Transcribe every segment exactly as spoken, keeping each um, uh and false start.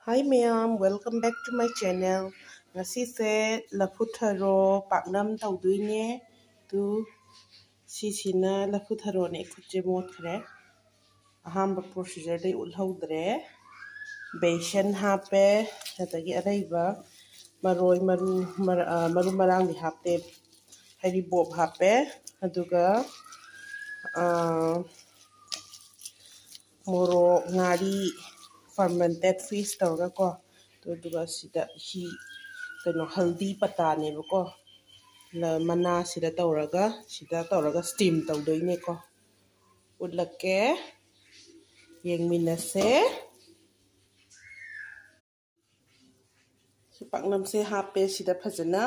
Hi ꯃꯌꯥꯝ, welcome back to my channel. ꯉꯁꯤꯁꯦ ꯂꯐꯨ ꯊꯔꯣ ꯄꯥꯛꯅꯝ ꯇꯧꯗꯣꯏꯅꯦ꯫ ꯇꯨ, ꯁꯤꯁꯤꯅ ꯂꯐꯨ ꯊꯔꯣꯅꯦ, ꯈꯨꯠꯁꯦ ꯃꯣꯠꯈ꯭ꯔꯦ꯫ ꯑꯍꯥꯟꯕ procedure ꯗꯩ ꯎꯠꯍꯧꯗ꯭ꯔꯦ꯫ ꯕꯦꯁꯟ ꯍꯥꯞꯄꯦ, ꯑꯗꯒꯤ ꯑꯔꯩꯕ ꯃꯔꯣꯏ ꯃꯔꯨ, ꯃꯔ-, ꯑ, ꯃꯔꯨ ꯃꯔꯥꯡꯗꯤ ꯍꯥꯞꯇꯦ, ꯍꯔꯤꯕꯣꯞ ꯍꯥꯞꯄꯦ, ꯑꯗꯨꯒ, ꯑ, ꯃꯣꯔꯣꯛ, ꯉꯥꯔꯤ, fermented fish ꯇꯧꯔꯒꯀꯣ, ꯑꯗꯨꯒ ꯁꯤꯗ ꯍꯤ, ꯀꯩꯅꯣ, ꯍꯜꯗꯤ ꯄꯇꯥꯅꯦꯕꯀꯣ, ꯂ-, ꯃꯅꯥꯁꯤꯗ ꯇꯧꯔꯒ, ꯁꯤꯗ ꯇꯧꯔꯒ steam ꯇꯧꯗꯣꯏꯅꯦꯀꯣ꯫ ꯎꯠꯂꯛꯀꯦ, ꯌꯦꯡꯃꯤꯟꯅꯁꯦ꯫ ꯁꯤ ꯄꯥꯛꯅꯝꯁꯦ ꯍꯥꯞꯄꯦ ꯁꯤꯗ ꯐꯖꯅ꯫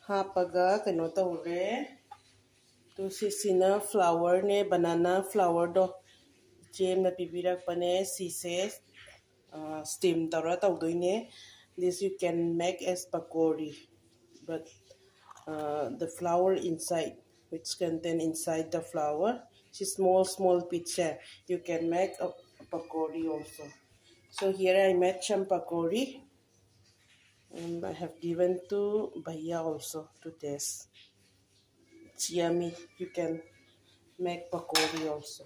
ꯍꯥꯞꯄꯒ ꯀꯩꯅꯣ ꯇꯧꯔꯦ꯫ ꯑꯗꯨ ꯁꯤꯁꯤꯅ flour ꯅꯦ, banana flour ꯗꯣ ꯏꯆꯦ ꯑꯃꯅ ꯄꯤꯕꯤꯔꯛꯄꯅꯦ꯫ ꯁꯤꯁꯦ, ꯑ, steam ꯇꯧꯔ ꯇꯧꯗꯣꯏꯅꯦ꯫ This you can make as pakori, but, uh, the flour inside, which contain inside the flour, ꯁꯤ small small piece say, you can make a pakori also. So here I made some pakori, and I have given to Bhaiya also to taste. It's yummy. You can make pakori also.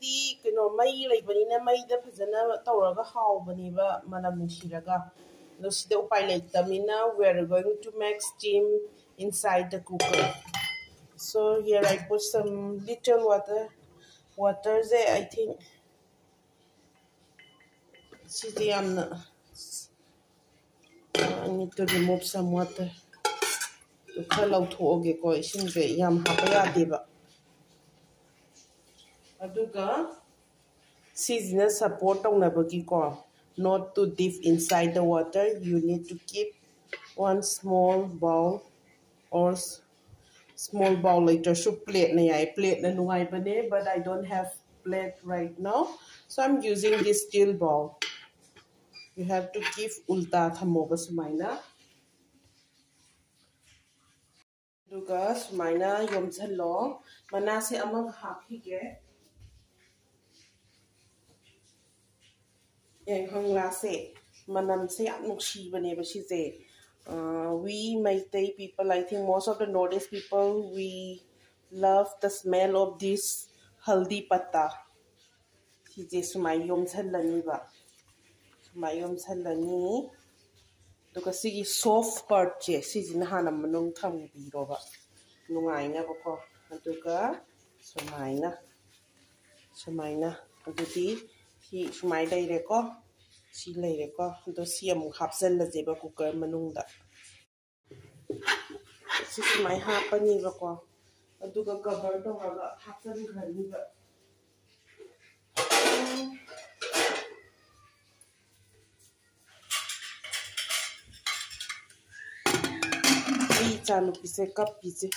ꯗꯤ ꯀꯩꯅꯣ, ꯃꯩ ꯂꯩꯕꯅꯤꯅ ꯃꯩꯗ ꯐꯖꯅ ꯇꯧꯔꯒ ꯍꯥꯎꯕꯅꯦꯕ, ꯃꯅꯝ ꯅꯨꯡꯁꯤꯔꯒ꯫ ꯑꯗꯣ ꯁꯤꯗ ꯎꯄꯥꯏ ꯂꯩꯇꯕꯅꯤꯅ we are going to make steam inside the cooker. So here I put some little water. Water say, I think, ꯁꯤꯗꯤ ꯌꯥꯝꯅ, I need to remove some water. ꯑꯗꯨ ꯈꯔ ꯂꯧꯊꯣꯛꯑꯒꯦꯀꯣ, ꯏꯁꯤꯡꯁꯦ ꯌꯥꯝ ꯍꯥꯞꯄ ꯌꯥꯗꯦꯕ꯫ ꯑꯗꯨꯒ ꯁꯤꯁꯤꯅ support ꯇꯧꯅꯕꯒꯤꯀꯣ, not to dip inside the water, you need to keep one small bowl or s-, small bowl ꯂꯩꯇ꯭ꯔꯁꯨ plate ꯅ ꯌꯥꯏ, plate ꯅ ꯅꯨꯡꯉꯥꯏꯕꯅꯦ, but I don't have plate right now, so I'm using this steel bowl. You have to keep ꯎꯜꯇꯥ ꯊꯝꯃꯣꯕ ꯁꯨꯃꯥꯏꯅ꯫ ꯑꯗꯨꯒ ꯁꯨꯃꯥꯏꯅ ꯌꯣꯝꯁꯤꯜꯂꯣ꯫ ꯃꯅꯥꯁꯦ ꯑꯃꯒ ꯍꯥꯞꯈꯤꯒꯦ꯫ ꯌꯥꯏꯉꯪꯂꯥꯁꯦ ꯃꯅꯝꯁꯦ ꯌꯥꯝ ꯅꯨꯡꯁꯤꯕꯅꯦꯕ ꯁꯤꯁꯦ꯫ We Meitei people, I think most of the Northeast people, we love the smell of this haldi patta. ꯁꯤꯁꯦ ꯁꯨꯃꯥꯏꯅ ꯌꯣꯝꯁꯜꯂꯅꯤꯕ, ꯁꯨꯃꯥꯏꯅ ꯌꯣꯝꯁꯜꯂꯅꯤ꯫ ꯑꯗꯨꯒ ꯁꯤꯒꯤ soft partꯁꯦ ꯁꯤꯁꯤꯅ ꯍꯥꯟꯅ ꯃꯅꯨꯡ ꯊꯝꯕꯤꯔꯣꯕ, ꯅꯨꯡꯉꯥꯏꯅꯕꯀꯣ꯫ ꯑꯗꯨꯒ ꯁꯨꯃꯥꯏꯅ, ꯁꯨꯃꯥꯏꯅ, ꯑꯗꯨꯗꯤ ꯁꯤ ꯁꯨꯃꯥꯏꯅ ꯂꯩꯔꯦꯀꯣ꯫ ꯁꯤ ꯂꯩꯔꯦꯀꯣ꯫ ꯑꯗꯣ ꯁꯤ ꯑꯃꯨꯛ ꯍꯥꯞꯆꯜꯂꯁꯦꯕ cooker ꯃꯅꯨꯡꯗ꯫ ꯁꯤ ꯁꯨꯃꯥꯏꯅ ꯍꯥꯞꯄꯅꯤꯕꯀꯣ꯫ ꯑꯗꯨꯒ cover ꯇꯧꯔꯒ ꯍꯥꯞꯆꯤꯟꯈ꯭ꯔꯅꯤꯕ꯫ ꯑꯩ ꯏꯆꯥꯅꯨꯄꯤꯁꯦ ꯀꯞꯄꯤꯁꯦ꯫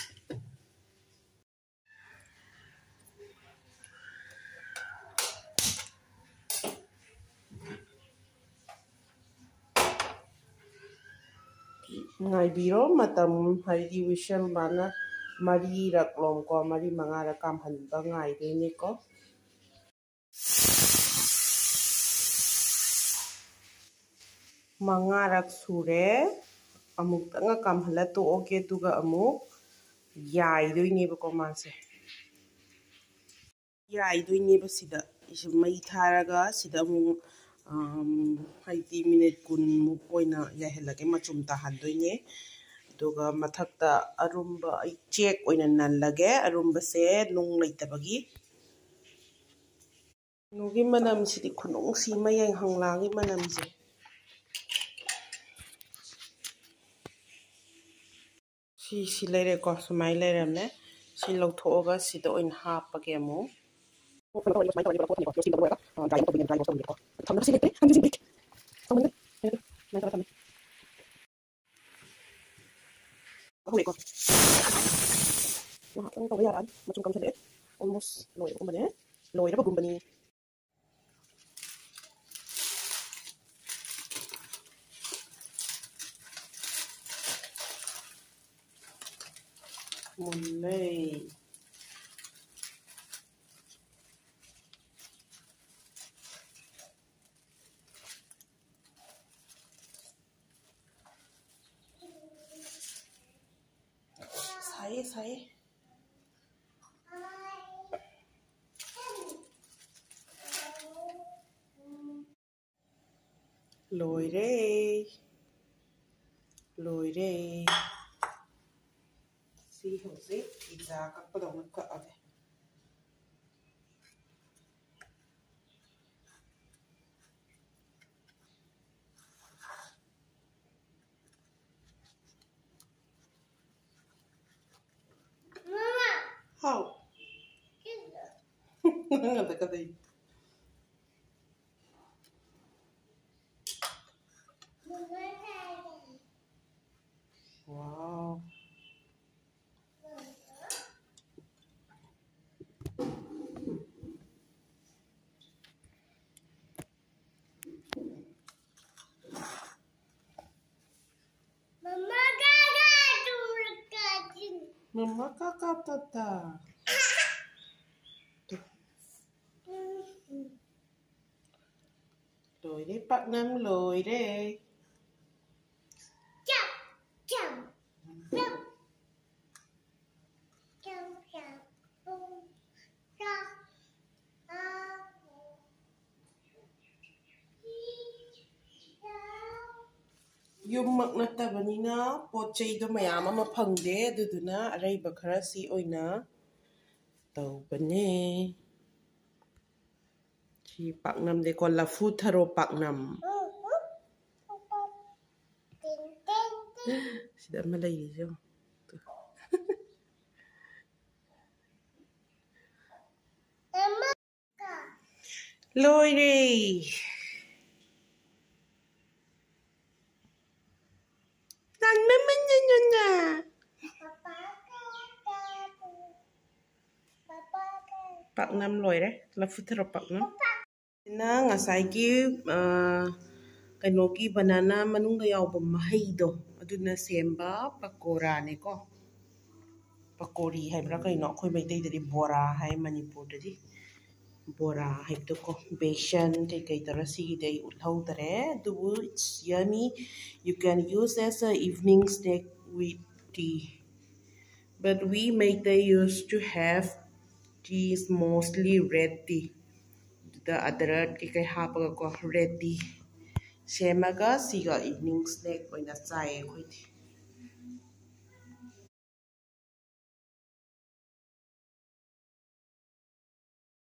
ꯉꯥꯏꯕꯤꯔꯣ, ꯃꯇꯝ ꯍꯥꯏꯗꯤ whistle ꯃꯥꯅ ꯃꯔꯤꯔꯛ ꯂꯣꯝꯀꯣ, ꯃꯔꯤ ꯃꯉꯥꯔꯛ ꯀꯥꯝꯍꯟꯕ ꯉꯥꯏꯗꯣꯏꯅꯤꯀꯣ꯫ ꯃꯉꯥꯔꯛ ꯁꯨꯔꯦ꯫ ꯑꯃꯨꯛꯇꯪꯒ ꯀꯥꯝꯍꯜꯂ ꯇꯣꯛꯑꯒꯦ, ꯑꯗꯨꯒ ꯑꯃꯨꯛ ꯌꯥꯏꯗꯣꯏꯅꯦꯕꯀꯣ ꯃꯥꯁꯦ꯫ ꯌꯥꯏꯗꯣꯏꯅꯦꯕ ꯁꯤꯗ꯫ ꯑꯩꯁꯦ ꯃꯩ ꯊꯥꯔꯒ ꯁꯤꯗ ꯑꯃꯨꯛ, ꯑꯝ, ꯍꯥꯏꯗꯤ minute ꯀꯨꯟꯃꯨꯛ ꯑꯣꯏꯅ ꯌꯥꯏꯍꯜꯂꯒꯦ, ꯃꯆꯨꯝ ꯇꯥꯍꯟꯗꯣꯏꯅꯦ꯫ ꯑꯗꯨꯒ ꯃꯊꯛꯇ ꯑꯔꯨꯝꯕ ꯑꯩ ꯆꯦꯛ ꯑꯣꯏꯅ ꯅꯜꯂꯒꯦ, ꯑꯔꯨꯝꯕꯁꯦ ꯅꯨꯡ ꯂꯩꯇꯕꯒꯤ꯫ ꯀꯩꯅꯣꯒꯤ ꯃꯅꯝꯁꯤꯗꯤ ꯈꯨꯅꯨꯡꯁꯤ ꯑꯃ, ꯌꯥꯏꯉꯪꯂꯥꯒꯤ ꯃꯅꯝꯁꯦ꯫ ꯁꯤ, ꯁꯤ ꯂꯩꯔꯦꯀꯣ, ꯁꯨꯃꯥꯏꯅ ꯂꯩꯔꯝꯃꯦ꯫ ꯁꯤ ꯂꯧꯊꯣꯛꯑꯒ ꯁꯤꯗ ꯑꯣꯏꯅ ꯍꯥꯞꯄꯒꯦ ꯑꯃꯨꯛ꯫ ꯁꯨꯃꯥꯏꯅ ꯇꯧꯔꯅꯤꯕ, ꯂꯧꯊꯣꯛꯑꯅꯤꯕꯀꯣ꯫ ꯁꯤ ꯂꯣꯏꯔꯒ, ꯑ, dry ꯑꯃ ꯇꯧꯗꯣꯏꯅꯦ, dry wash ꯇꯧꯗꯣꯏꯅꯦꯕꯀꯣ꯫ ꯊꯝꯅꯕꯁꯤ ꯂꯩꯇ꯭ꯔꯦ, ꯊꯝꯕꯁꯤ ꯂꯩꯇ꯭ꯔꯦ꯫ ꯁꯥꯎꯃꯟꯈ꯭ꯔꯦ꯫ ꯁꯨꯃꯥꯏꯅ ꯇꯧꯔ ꯊꯝꯃꯦ꯫ ꯍꯧꯔꯦꯀꯣ꯫ ꯉꯥꯏꯍꯥꯛꯇꯪ ꯇꯧꯕ ꯌꯥꯔꯛꯑꯅꯤ꯫ ꯃꯆꯨꯝ ꯀꯪꯁꯜꯂꯛꯑꯦ꯫ Almost ꯂꯣꯏꯔꯕꯒꯨꯝꯕꯅꯦ꯫ ꯂꯣꯏꯔꯕꯒꯨꯝꯕꯅꯤ꯫ ꯃꯨꯜꯂꯦ꯫ ꯁꯥꯏꯌꯦ꯫ ꯂꯣꯏꯔꯦ꯫ ꯂꯣꯏꯔꯦ꯫ ꯁꯤ ꯍꯧꯖꯤꯛ ꯄꯤꯖꯥ ꯀꯛꯄꯗꯧꯅ ꯀꯛꯑꯒꯦ꯫ ꯍꯥꯎ꯫ ꯅꯪ ꯑꯗ ꯀꯗꯩ? Wow. ꯃꯃꯥ ꯀꯥꯀꯥ ꯇꯥꯇꯥ꯫ ꯂꯣꯏꯔꯦ, ꯄꯥꯛꯅꯝ ꯂꯣꯏꯔꯦ꯫ ꯌꯨꯝꯃꯛ ꯅꯠꯇꯕꯅꯤꯅ ꯄꯣꯠ ꯆꯩꯗꯣ ꯃꯌꯥꯝ ꯑꯃ ꯐꯪꯗꯦ, ꯑꯗꯨꯗꯨꯅ ꯑꯔꯩꯕ ꯈꯔ ꯁꯤ ꯑꯣꯏꯅ ꯇꯧꯕꯅꯦ꯫ ꯁꯤ ꯄꯥꯛꯅꯝꯗꯤꯀꯣ, ꯂꯐꯨ ꯊꯔꯣ ꯄꯥꯛꯅꯝ꯫ ꯁꯤꯗ ꯑꯃ ꯂꯩꯔꯤꯁꯦ ꯌꯦꯡꯉꯣ꯫ ꯂꯣꯏꯔꯦ꯫ ꯅꯥꯟꯃꯟꯗꯅꯅꯦ꯫ ꯄꯥꯛꯅꯝ ꯂꯣꯏꯔꯦ꯫ ꯂꯐꯨ ꯊꯔꯣ ꯄꯥꯛꯅꯝ꯫ ꯁꯤꯅ ꯉꯁꯥꯏꯒꯤ, ꯑ, ꯀꯩꯅꯣꯒꯤ banana ꯃꯅꯨꯡꯗ ꯌꯥꯎꯕ ꯃꯍꯩꯗꯣ, ꯑꯗꯨꯅ ꯁꯦꯝꯕ ꯄꯀꯣꯔꯥꯅꯦꯀꯣ꯫ ꯄꯀꯣꯔꯤ ꯍꯥꯏꯕ꯭ꯔꯥ ꯀꯩꯅꯣ? ꯑꯩꯈꯣꯏ ꯃꯩꯇꯩꯗꯗꯤ ꯕꯣꯔꯥ ꯍꯥꯏ, ꯃꯅꯤꯄꯨꯔꯗꯗꯤ ꯕꯣꯔꯥ ꯍꯥꯏꯕꯗꯣꯀꯣ꯫ ꯕꯦꯁꯟ ꯀꯩꯀꯩ ꯇꯧꯔ, ꯁꯤꯒꯤꯗꯤ ꯑꯩ ꯎꯠꯍꯧꯗꯔꯦ, ꯑꯗꯨꯕꯨ it's yummy, you can use as a evening snack with tea. But we Meitei used to have teas, mostly red tea. ꯑꯗꯨꯗ ꯑꯗꯔꯛ ꯀꯩꯀꯩ ꯍꯥꯞꯄꯒꯀꯣ, red tea ꯁꯦꯝꯃꯒ ꯁꯤꯒ evening snack ꯑꯣꯏꯅ ꯆꯥꯏꯌꯦ ꯑꯩꯈꯣꯏꯗꯤ꯫